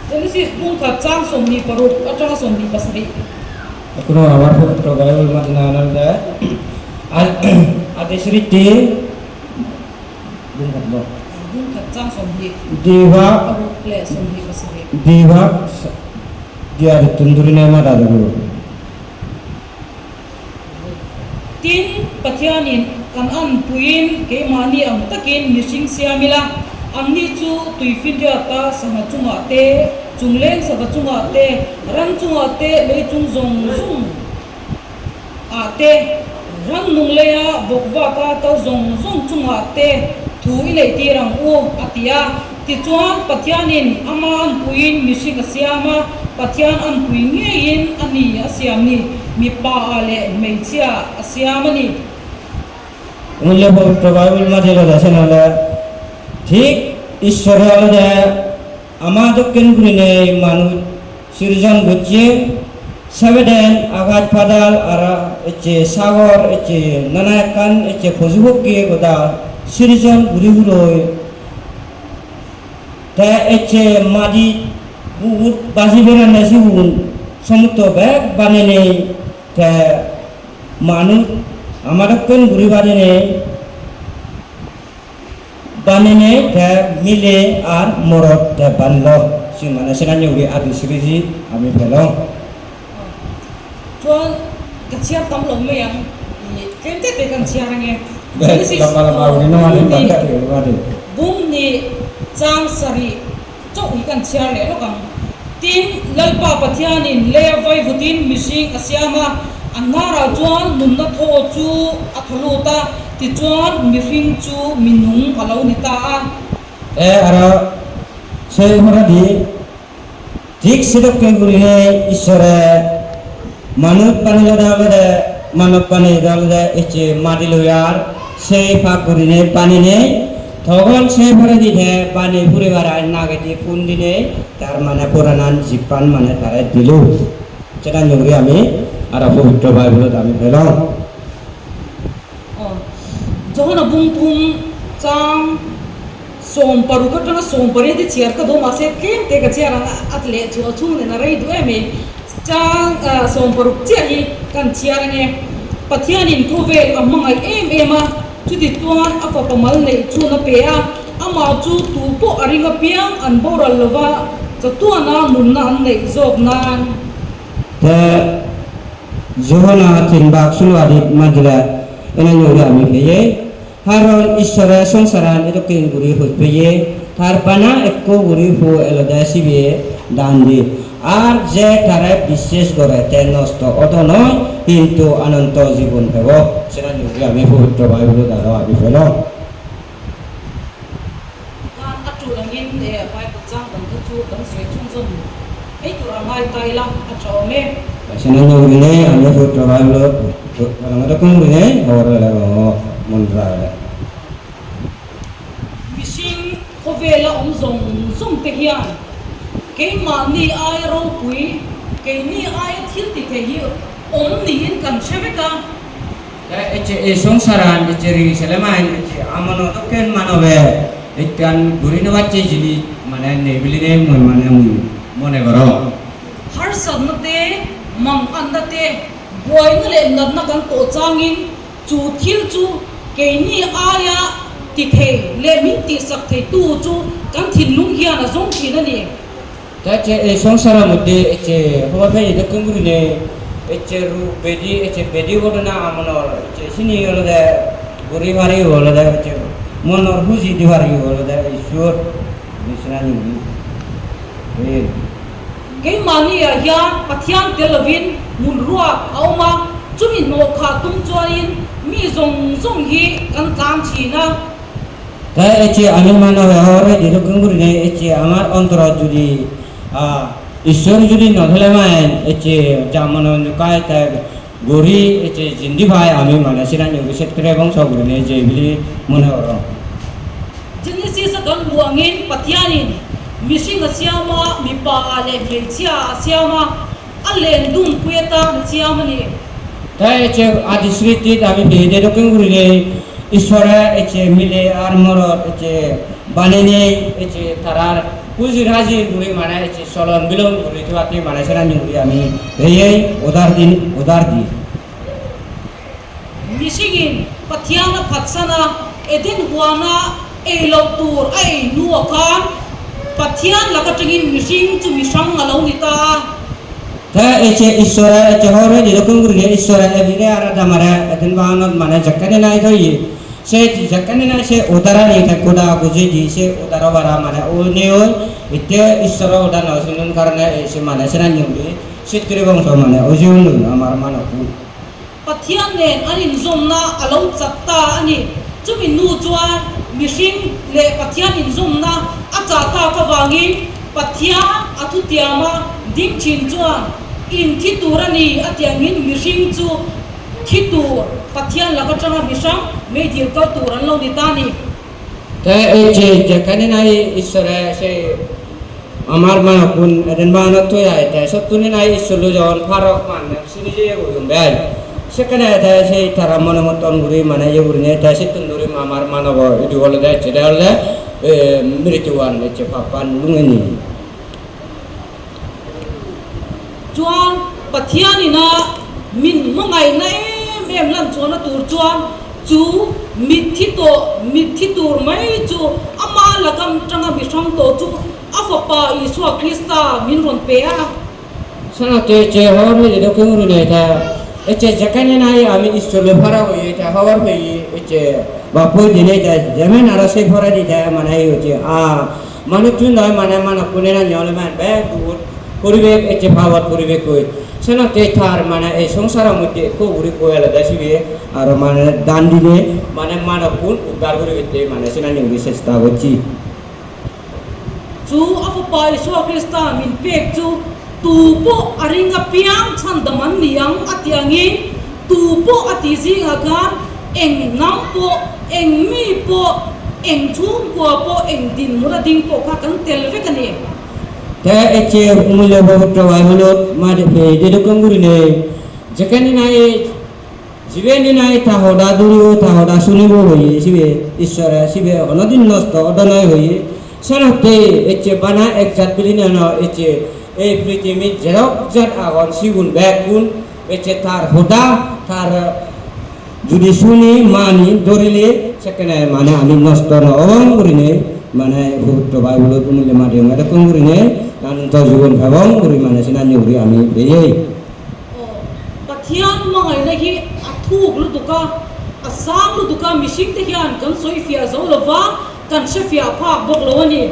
[SPEAKER 7] Genesis bung khat chang 26 atanga 27.
[SPEAKER 3] Kuno আমার পবিত্র Bible Madina আদেশরীতি diva dia tundurine ma da guru.
[SPEAKER 7] Tin, Pathianin kan anpuiin keimahni ang takin mihring siam ila, anni chu tuifinriata sangha chungah te, Chungleng sava chungah te, ram chungah te, lei chung zawng zawng ah te, rannung leia bawkvaka kal zawng zawng chungah te thu i neih tir ang u, a ti a. Tichuan, Pathianin ama anpuiin mihring a siam a, Pathian anpui ngeiin a ni a siam ni, mipa ah leh hmeichhia a siam a ni.
[SPEAKER 3] Unle পবিত্র Bible মাঝে ঠিক ঈশ্বর আমাদকেন গুরিনে মানুষ সৃজন ঘুরছে সেভেন আঘাত ফাদাল আর এচে সাগর এচে নানা একান এচে পশুপক্ষী গোদা সৃজন ঘুরি ঘুরোয় তা এচে মাদি বহুত বাজি বেড়ানো সিহুন সমুদ্র ব্যাগ বানে নেই তা মানুষ আমাদকেন ঘুরি বানে নেই বানিনে তে মিলে আর মরদ তে বানল সে মানে সেখানে উড়ি আদি সিরিজি আমি ফেলং।
[SPEAKER 7] Chuan ka chhiar tam lo mai ang ih tlem te te kan chhiar ange. Bung ni chang sarih chauh hi kan chhiar leh lawk ang. Tin, Lalpa Pathianin lei a vai vutin mihring a siam a, a hnarah chuan nunna thaw chu a thaw lut a, tichuan mihring chu minung a lo ni ta a.
[SPEAKER 3] E aro sei hora di ঠিক সেরকম করে ঈশ্বরে মানব পানি দলে মানব পানি দলে এসে মাটি লইয়ার সেই ফাঁক করিনে পানি নেই তখন সে ভরে দিলে পানি ফুরে বেড়ায় নাগে দিয়ে ফুন দিনে তার মানে পুরানান জিপান মানে তারা দিল সেটা নুরি আমি আর পবিত্র বাইবেলত আমি পেলাম।
[SPEAKER 7] Johana bung thum chang 16 atanga 18 te chhiar ka dawm mahse tlem te ka chhiar ang a leh chhuah chhung nen a rei duh em i chang 16 chiah hi kan chhiar ange. Pathianin khawvel a hmangaih em em a, chuti chuan a fapa mal neih chhun a pe a, amah chu tu pawh a ring apiang an boral lova chatuana nunna an neih zawk nan.
[SPEAKER 3] Te Johana thinbak sunwadit madila ena nyuri ami pheye. কারণ ঈশ্বরে সংসারান এতকিন গুড়ি হইপেয়ে তার বানা একো গুড়ি হু এলদে সিবিয়ে দান দি আর যে তারে বিশ্বাস করে তে নষ্ট অত নয় কিন্তু অনন্ত জীবন পাব। সেটা আমি পবিত্র বাইবেল দ্বারা আমি fail.
[SPEAKER 7] Khan a tul angin Bible chang dang te chu kan sawi chhunzawm ei tur a ngai ta ila a tha awm e.
[SPEAKER 3] সেনা nyugine আমি পবিত্র বাইবেল রকম গুরিনে হওয়ার মন রায়।
[SPEAKER 7] Mihring khawvela awm zawng zawng te hian keimahni aia ropui, keini aia thil ti thei hi awm niin kan hre vek a.
[SPEAKER 3] এই সংসারান চেরি সেলেমাইন আমন দক্ষিণ মানবে ইত্যান ঘুরি নেবাচ্ছে জিনিস মানে নেই নেই মানে মনে করো।
[SPEAKER 7] Harsatna te, manganna te, buaina leh natna kan tawh changin chu thil chu keini aia ti thei leh min tihsak thei tu chu kan thinlung hian a zawng thin a ni.
[SPEAKER 3] তা এই সংসারের মধ্যে যে হওয়া ফেই দক্ষিণ ঘুরি নেই এচে রু বেদি এচে বেদি ঘটনা আমনর এচে সিনি হলো দে ঘুরি মারি হলো দে এচে মনর হুজি দিবারি হলো দে ঈশ্বর নিশানি এই।
[SPEAKER 7] Keimahni ah hian Pathian tel lovin hmun ruak a awm a, chumi hnawh khah tum chuanin mi zawng zawng hi kan tlang thin a.
[SPEAKER 3] তাই এচে আমি মানব হওয়ার যেরকম করি নেই এচে আমার অন্তর যদি ঈশ্বর যদি নধলে মাইন এচে যেমন কায় তাই গড়ি এচে জিন্দি ভাই আমি মানে সেটা সেট এবং সব নেই যে বলি মনে করো।
[SPEAKER 7] Genesis a kan hmuh angin Pathianin mihring a siam a, mipa ah leh hmeichhia a siam a, a len dun pui atan a siam a ni.
[SPEAKER 3] তাই এচে আদি স্মৃতিত আমি যেরকম করি নেই ঈশ্বরে এচে মিলে আর মরত এচে বানিয়ে নেই এচে তারার পুঁজির হাজির গুড়ি মানে এচে চলন বিলন গুড়ি থোৱাতে মানে সেটা গুড়ি আমি এই উদার দিন উদার দি।
[SPEAKER 7] Mihringin Pathian a phatsan a, Eden huana ei loh tur a ei hnuah khan Pathian lak atangin mihring chu mihrang a lo ni ta a.
[SPEAKER 3] তা এচে ঈশ্বরে এচে হরে যেরকম গুড়ি ঈশ্বরে এবিরে আর দামারে এদিন বাহানত মানে যেখানে নাই থই সে যেখানে নাই সে উদারা নিয়ে থাকুদা বুঝে দি সে উদার বারা মানে ও নেই এতিয়া ঈশ্বর উদার নশুনুন কারণে সে মানে সেটা নিউলি সিত্রি বংশ মানে অজীবন আমার মানব।
[SPEAKER 7] Pathian nen an inzawmna a lo chat ta a ni. Chumi hnu chuan mihring leh Pathian inzawmna a chah tak avangin Pathian a thutiam a ding thin chuan in thi tur a ni a tih angin mihring chu thi tur Pathian lak atanga mihrang meidil kal tur an lo ni ta a ni.
[SPEAKER 3] তাই এই যে যেখানে নাই ঈশ্বরে সে আমার মানব এদিন বাহানত থই আয় তাই সত্যনি নাই ঈশ্বর যখন ফারক মানে সিনি যে বেল সেখানে তাই সেই তারা মনে মতন ঘুরি মানে ইয়ে ঘুরি নেই তাই সে ধরি আমার মানব এটি হলে দেয় সেটা হলে মৃত্যুবান হচ্ছে পাপান লুঙে
[SPEAKER 7] Chuan Pathianina min hmangaihna em em lan chuan a tur chuan chu mitthi tawh mitthi tur mai chu ama lakam tanga mihrang tawh chu a fapa Isua Krista min rawn pe a.
[SPEAKER 3] শোনাতে যে হওয়ার হয়ে দক্ষিণ নেই তা এচে যেখানে নাই আমি ঈশ্বর ভরা হয়ে তা হওয়ার হয়ে এচে বাপুর দিনে তা যেমন আর সেই ভরা দিতে মানে হচ্ছে আ মানুষ নয় মানে মানব কোনে না জল মানে ব্যাগ দূর পরিবেশ এচে ভাবত পরিবেশ কই সেনাতে তার মানে এই সংসারের মধ্যে খুব উড়ি কয়ালা দেশিবে আর মানে দান দিলে মানে মানব কোন উদ্ধার করে মানে সেনা নিয়ে চেষ্টা করছি।
[SPEAKER 7] Chu a fapa Isua Krista min pek chu tu pawh a ring apiang chhandam an ni ang a tih angin tu pawh a tih zingah khan eng hnam pawh eng mi pawh eng chhungkua pawh eng dinhmun a ding pawh kha kan tel vek a ni.
[SPEAKER 3] তা এচে মূল্য পবিত্র বাইবেলত মানে যেরকম করি নেই যেখানে নাই জীবেনি নাই তাহদা দূরিও তাহদা শুনিব হইয়ে শিবে ঈশ্বরে শিবে অনদিন নষ্ট অদনয় হইয়ে সেনাতে এচে বানা এক জাত বলি না এচে এই পৃথিবীর যেরক জাত আগন সিগুন ব্যাগুন এচে তার হোদা তার যদি শুনি মানি ধরিলে সেখানে মানে আমি নষ্ট নহং করি নেই মানে পবিত্র বাইবেলত মূল্য মাধ্যম এরকম করি নেই অনন্ত জীবন ভাবং করি মানে সেনা করি আমি বেরিয়ে।
[SPEAKER 7] Aw, Pathian hmangaihna hi a thuk lutuk a,
[SPEAKER 1] a sang lutuk a, mihringte hian kan sawi fiah zo lo va, kan hre fiah phak bawk lo a ni.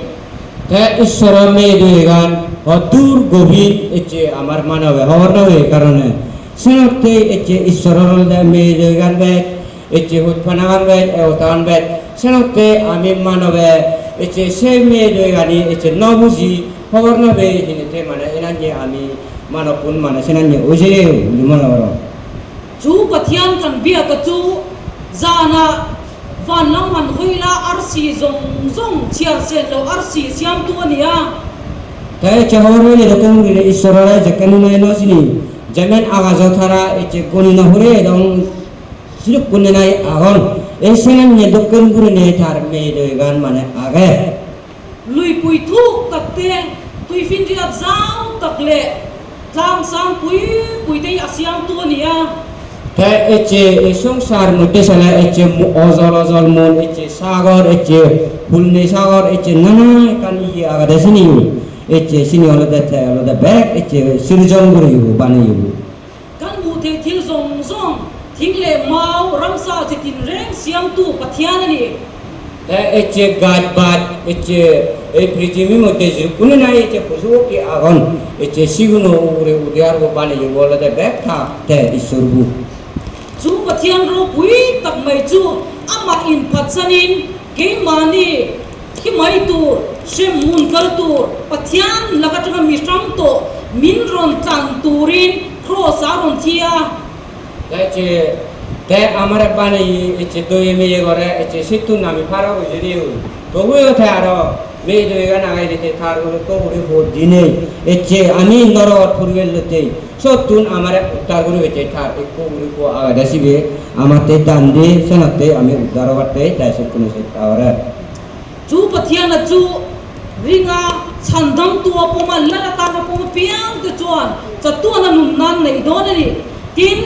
[SPEAKER 3] Te ঈশ্বৰৰ মেয়ে অদূর গভীর এচে আমার মানবে হওয়ার নয় কারণে সেনতে এচে ঈশ্বরের মেয়ে গান বেদ এচে হুৎফানা গান বেদ এওতান বেদ সেনতে আমি মানবে এচে সেই মেয়ে গানি এচে ন বুঝি খবর নবে হিনেতে মানে এনাঞ্জে আমি মানব কোন মানে সেনাঞ্জে ওজে মনে করো।
[SPEAKER 1] Chu Pathian kan biak a chu zana van lam han hawi la arsi zawng zawng chhiar sen loh arsi siamtu a ni a.
[SPEAKER 3] তাই চাহরে এরকম ঈশ্বরের যেখানে নাই নসিনি যেমন আগাজ থারা এচে গনি নহরে এবং সিরুপ গুনে নাই আগন এই সেনান নিয়ে দক্ষিণ গুরু নিয়ে তার মেয়ে গান মানে আগে।
[SPEAKER 1] Luipui thuk tak te, tuifinriat zau tak leh tlang sang pui pui te hi a siamtu a ni a.
[SPEAKER 3] তাই এচে এই সংসার মধ্যে সালা এচে অজল অজল মন এচে সাগর এচে ফুলনি সাগর এচে নানা কান ইয়ে আগাদে সিনি এচে সিনি হলদে the হলদে ব্যাগ এচে সৃজন করিব বানিয়ে।
[SPEAKER 1] Kan hmuh theih thil zawng zawng, thing leh mau, ramsa chi tinreng siamtu Pathian a ni.
[SPEAKER 3] তাই এচে গাছ বাজ এচে এই পৃথিবীর মধ্যে যে কোনো নাই এচে পশু কি আগন এচে সিগুনো উপরে উঠে আর বানিয়ে বলতে ব্যাগ থাকতে ঈশ্বর।
[SPEAKER 1] Chu Pathian ropui tak mai chu amah inphatsanin keimahni thi mai tur, hremhmun kal tur, Pathian lak atanga mi hrang tawh min rawn tlan turin Kraws a rawn thi a.
[SPEAKER 3] তাই যে তাই আমার বানাই এচে দই মেয়ে করে এচে সিতুন আমি ফারাক হয়েছে দিও তবুও তাই আরো মেয়ে দই গান আগাই দিতে তার গুলো তো উড়ে ভোট দিনে এচে আমি নরক ফুরবেল লতে সতুন আমার উদ্ধার করে হয়েছে তার একটু উড়ে কো আগাই দাসিবে আমাতে দান দিয়ে সেনাতে আমি উদ্ধার করতে তাই সে কোনো সে তাওরে।
[SPEAKER 1] Chu Pathian a chu ringa chhandam tua pawma lal atana pawma piang te chuan chatuana nun nan nei dawn a ni. Tin,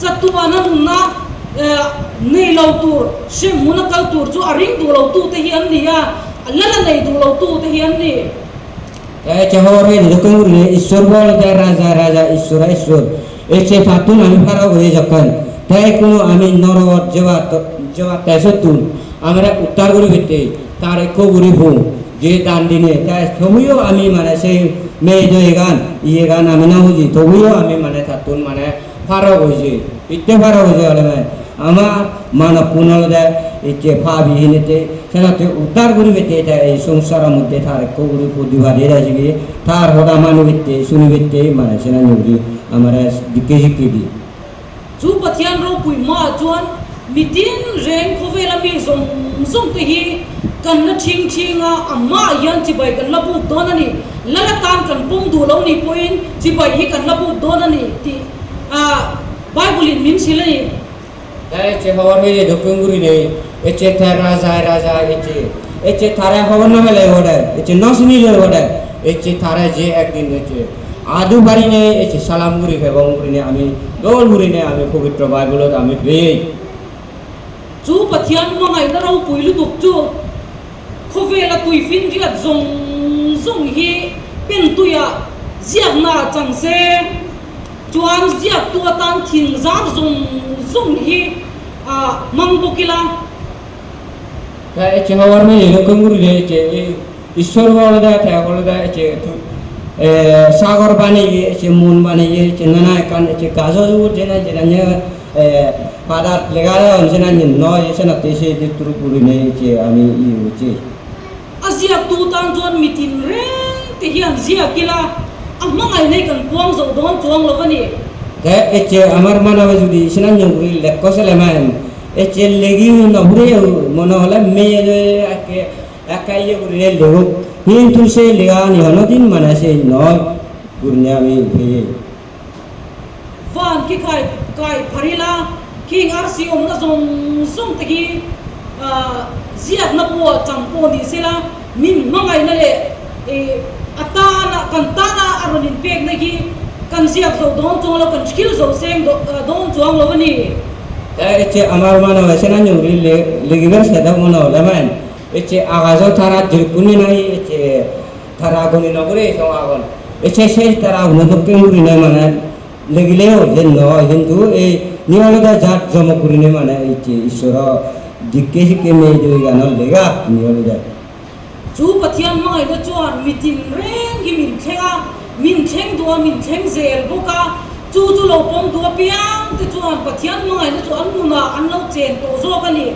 [SPEAKER 1] chatuana nunna nei lo tur hremhmun a kal tur chu a ring duh lo tu te hi an ni a, a lal a nei duh lo tu te hi an ni.
[SPEAKER 3] তাই চাহরে এরকম ঈশ্বর বলতে রাজা রাজা ঈশ্বর ঈশ্বর এসে থাকুন আমি ফারাক হয়ে যখন তাই কোনো আমি নরক যাওয়া যাওয়া তাই সতুন আমরা উদ্ধার করি পেতে তার এক করি হো যে দান দিনে তাই তবুও আমি মানে সেই মেয়ে দই গান ইয়ে গান আমি না বুঝি তবুও আমি মানে থাকুন মানে ফারক হয়েছে ইতে ফারক হয়েছে হলে আমার মানব পুনরুদয় ইচ্ছে ফাবিহীনতে সেটাতে উদ্ধার করিবে এটা এই সংসারের মধ্যে তার কগুড়ি প্রতিভা দিয়ে আসবে তার হদা মানবিতে শুনিবেতে মানে সেনা নুরি আমার দিকে শিখিয়ে দিই।
[SPEAKER 1] Chu Pathian ropui hmaah chuan mitin reng khawvela mi zawng zawng te hi kan la thing thing a, amah hian chibai kan la buk dawn a ni. Lal atan kan pawm duh lo ni pawhin chibai hi kan la buk dawn a ni tih Bible in min hrilh a ni.
[SPEAKER 3] তাই এচে খবর হয়ে দক্ষিণ গুড়ি নেই এচে তার রাজা রাজা এচে এচে তারা খবর না মেলে ওটা এচে নসিনি ওটা এচে তারা যে একদিন এচে আদু পারি নেই এচে সালাম গুড়ি ফেবং গুড়ি নেই আমি দোল গুড়ি নেই আমি পবিত্র বাইবলত আমি পেয়ে।
[SPEAKER 1] Chu Pathian hmangaihna ropui lutuk chu khawvela tuifinriat zawng zawng hi pen tuiah ziakna chang se chuan ziaktu atan thin zar zawng zawng hi mang bawk ila.
[SPEAKER 3] তাই এচে হওয়ার মেয়ে এরকম গুড়ি নেই এচে ঈশ্বর বলে দেয় তাই বলে দেয় এচে সাগর বানিয়ে এচে মন বানিয়ে এচে নানা কান এচে গাছ জেনা জেনা ফাদার লেগা সেনা নয় সেনা তেসে তুরুপুরি নেই এচে আমি ই হচ্ছে।
[SPEAKER 1] A ziaktu tan chuan mitin reng te hian ziak ila a hmangaih nei kan puang zo dawn chuang lo a ni.
[SPEAKER 3] তাই এচে আমার মানবে যদি সেনা গুড়ি লেখ সেলে মান এচে লেগি নহরে মনে হলে মেয়ে একে একা ইয়ে গুড়ি লেগো কিন্তু সে লেগা নিহন দিন মানে সে নয় গুড়ি আমি ভেয়ে।
[SPEAKER 1] Van khi kai kai pharila king arsi awmna zawng zawng te hi ziakna pawh chang pawh ni sela min hmangaihna leh a tana kan tana a rawn inpekna hi kan ziak zo dawn chuang lo kan thil zo seng dawn chuang lo a ni.
[SPEAKER 3] তাই এচে আমার মনে হয় সেনা নুরি লেগিবার সেটা মনে হলে মান এচে আগাজও তারা যেরকুনি নাই এচে তারা আগুনি নগরে সব আগুন এচে সেই তারা আগুন দক্ষিণ গুড়ি নাই মানে লেগিলেও যে নয় কিন্তু এই নি হলদে জাত জমক গুরিনে মানে এই ঈশ্বর দিকে শিকে মেয়ে দই গানৰ লেগা নি হলদে
[SPEAKER 7] Chu Pathian hmangaihna chuan mi tinreng hi min thleng a, min thleng duh a, min thleng zel bawk a. Chu chu lo pawm duh apiang te chuan Pathian hmangaihna chu an nunah an lo chen tawh zawk a ni.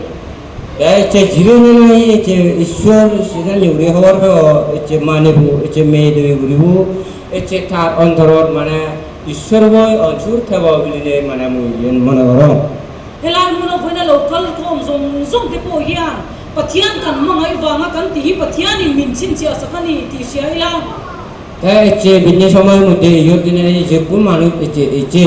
[SPEAKER 3] এচে জীবনে এচে ঈশ্বর সেখানে উড়ে হওয়ার এচে মানিব এচে মেয়ে দই উড়িব এচে তার অন্তরত মানে ঈশ্বর বই অঞ্চুর থেব বুলিনে মানে মুই মনে করো।
[SPEAKER 7] Helai hmuna vawiina lo kal khawm zawng zawng te pawh hian Pathian kan hmangaih vanga kan tih hi Pathianin min chhinchhiah sak a ni tih hria ila.
[SPEAKER 3] এচে ভিন্ন সময়ের মধ্যে ইয়র দিনে যে কোন মানুষ এচে এচে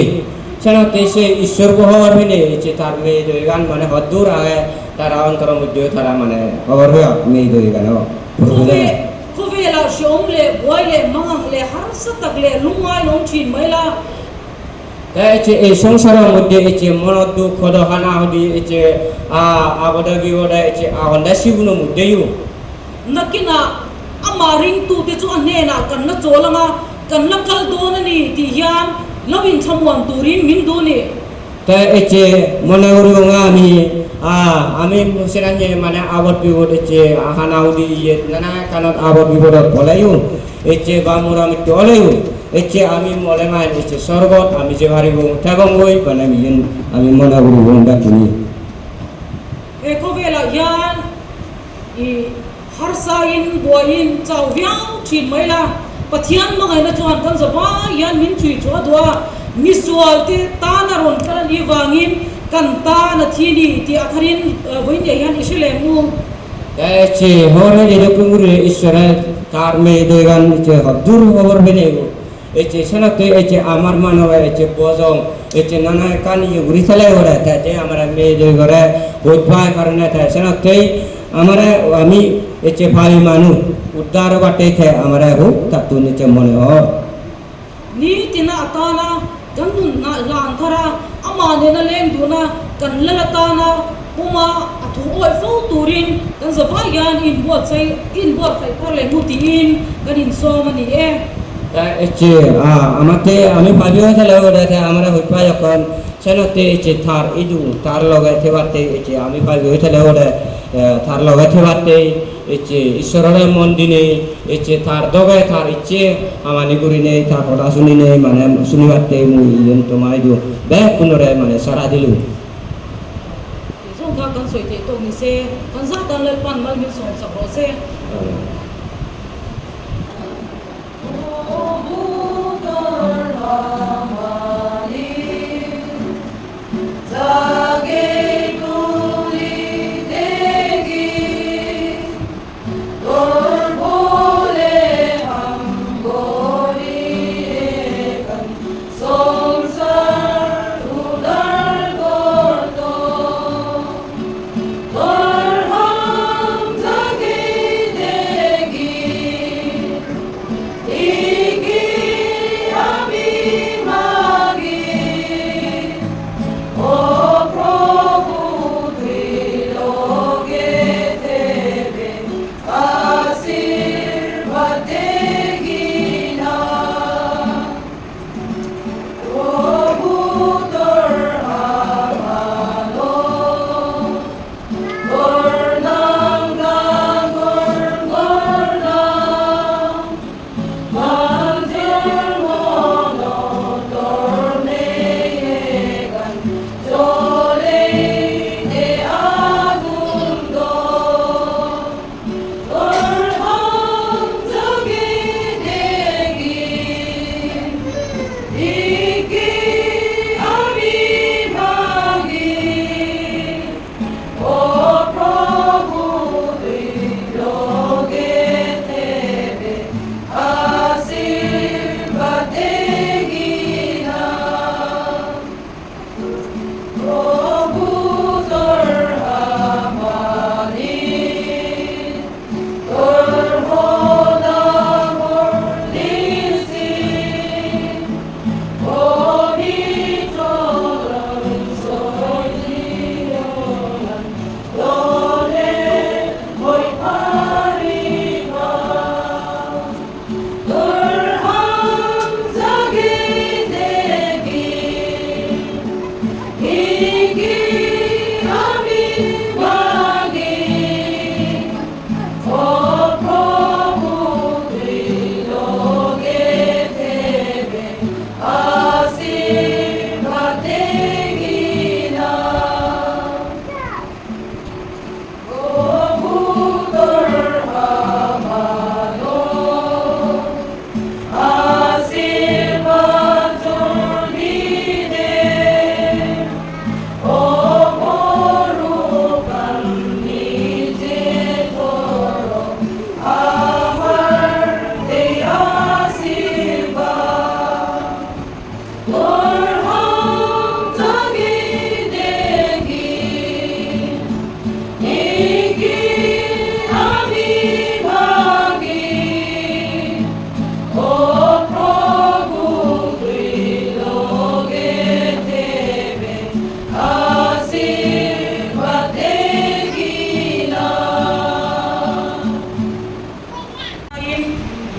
[SPEAKER 3] সেনাতে সে ঈশ্বর হওয়ার হইলে এচে তার মেয়ে দই গান মানে হদ্দুর আগে তারা অন্তরের মধ্যে তারা মানে খবর হয়ে মেয়ে দই গান।
[SPEAKER 7] Khawvel khawvelah hreawm leh buai leh mangang leh harsa tak leh lungngai lo awm thin mai la.
[SPEAKER 3] এচে এই সংসারের মধ্যে এচে মনত দুঃখ দহানা হদি এচে আবদা বিপদা এচে আহন্দা শিবুনের মধ্যেও
[SPEAKER 7] Nakinah amah ringtute chu a hnenah kan la chawl ang a, kan la kal dawn a ni tih hian lo inthlamuan turin min duh a ni.
[SPEAKER 3] তা এচে মনে করি আমি আমি সেখানে মানে আবদ বিপদ এচে হানাউদি ইয়ে নানা কানত আবদ বিপদত পলাইও এচে বা মোরা মৃত্যু হলেও এচে আমি মলে মান এচে স্বর্গত আমি যে ভারিব থাকঙ্গই মানে আমি মনে করি ডাকিনি।
[SPEAKER 7] He khawvelah hian i harsain buaiin chau viau thin mai la, Pathian hmangaihna chuan kan za vai hian min chhui chu a duh a, misual te tan a rawn kal a nih vangin kan tan a thi ni tih a tharin vawiin hian i hre leh mu.
[SPEAKER 3] এচে হরে এরকম করে ঈশ্বরের তার মেয়ে দইগান এচে হদ্দুর খবর বেনে এচে সেনাতে এচে আমার মানব এচে বজং এচে নানা কান ইয়ে ঘুরি চালাই করে তাতে আমরা মেয়ে দই করে বোধ কারণে তাই সেনাতেই আমরা আমি এচে ভাই মানুষ উদ্ধার বাটে the আমরা হোক তাতো নিচে মনে হয়।
[SPEAKER 7] Ni tina atana kan nunna hlan thar a, amah nena leng duna kan lal atana puma a thu awih fo turin kan zavai hian inbuatsaih inbuatsaih thar leh hmu tiin kan insawm a ni e.
[SPEAKER 3] এচে আমাতে আমি ভাবি হয়ে লগে আমরা হইপা যখন সেনতে এচে থার ইদু তার লগে থেবাতে এচে আমি ভাবি হয়ে লগে তার লগে থেবাতে এচে ঈশ্বরের মন দিনে এচে তার দগে তার ইচ্ছে আমানি গুরি নেই তার কথা শুনি নেই মানে শুনিবাতে মুই তোমার ইদু বে কুনরে মানে সারা দিলু।
[SPEAKER 7] Tih zawng kha kan sawi theih tawk ni se, kan zat tan Lalpan mal min sawm sak rawh se.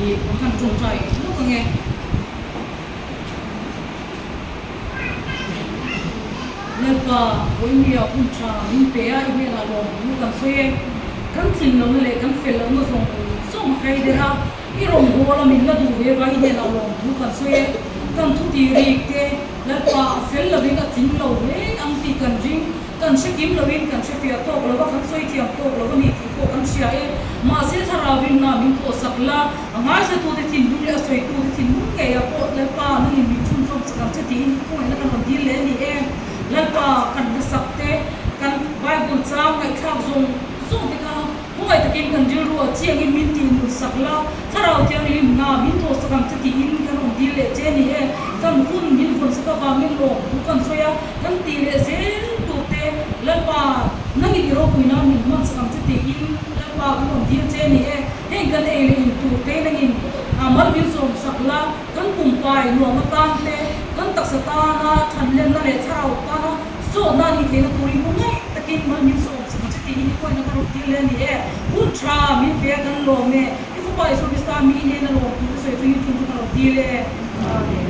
[SPEAKER 7] I han tawngtai lawk ange. Lalpa, Vawinia hun tha min pe a, i hnenah lawm thu kan sawi e. Kan tlin lohna leh kan fel lohna zawng zawng hai der a, i rawngbâwl a min la duh ve va, i hnenah lawm thu kan sawi e. Kan thu ti rik te, Lalpa, a fel lovin a tling lo hle ang tih kan ring. Kan hre kim lovin kan hre fiah tawk lo va, kan sawi thiam tawk lo a ni tih pawh kan hria e. Mahse, thlarauin na min thawhsak la, a ngaithlatute thinlung leh a sawitute thinlung ngeiah pawh Lalpa nangin min chhunzawm chak ang che tiin khawngaihna kan rawn dil leh a ni e. Lalpa kan hlasak te, kan Bible chang ngaihthlak zawng zawng te kha khawngaih takin kan rilru a chiangin min tihnunsak la, Thlarau Thianghlim na min thawhsak ang che tiin kan rawn dil leh che a ni e. Kan hun min vawnsak avangin lawm thu kan sawi a. Kan tih leh zel tur te, Lalpa, nangin i ropui nan min hman sak ang che tiin Lalpa kan rawn dil che a ni e. Heng kan ei leh in tur te nangin mal min sawm sak la, kan pumpai nuam atan te, kan taksa tana thanlenna leh thlarau tana sawtna a nih theihna turin hu ngaih takin mal min sawm sak ang che tiin i kawihna ka rawn dil leh a ni e. Hun tha min pe a kan lawm e. I fapa Isua Krista mi nen a lawm tur ka sawi chungin chung chu ka rawn dil e. Amen.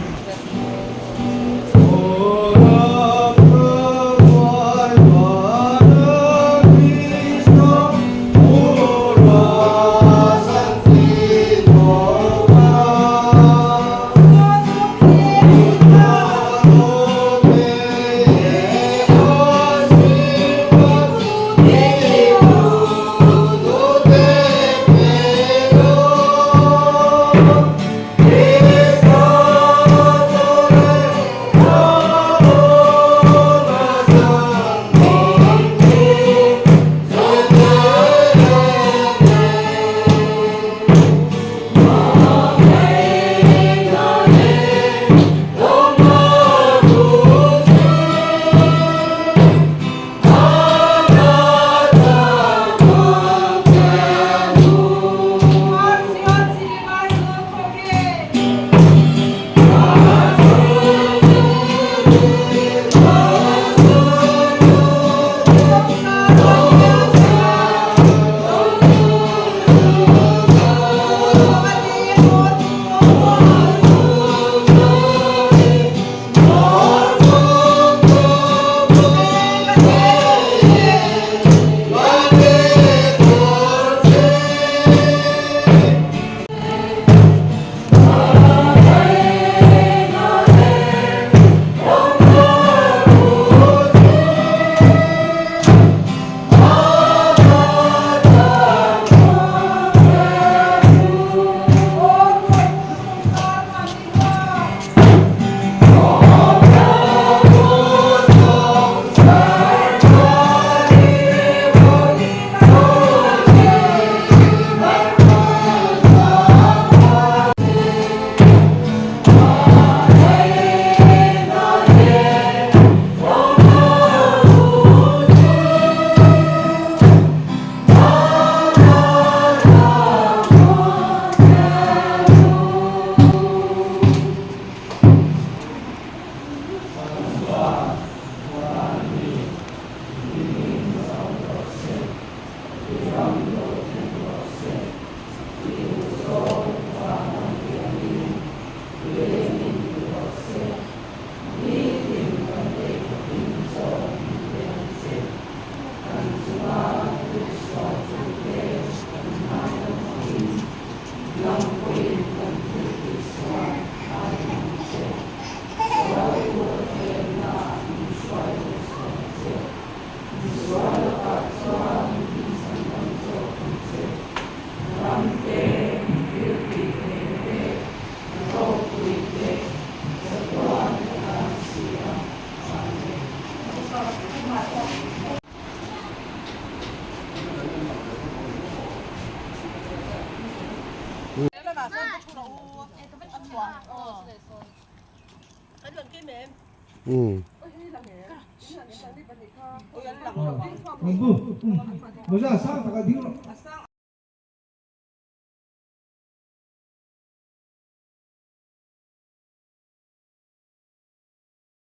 [SPEAKER 2] Bawlhhlawh sang takah ding rawh.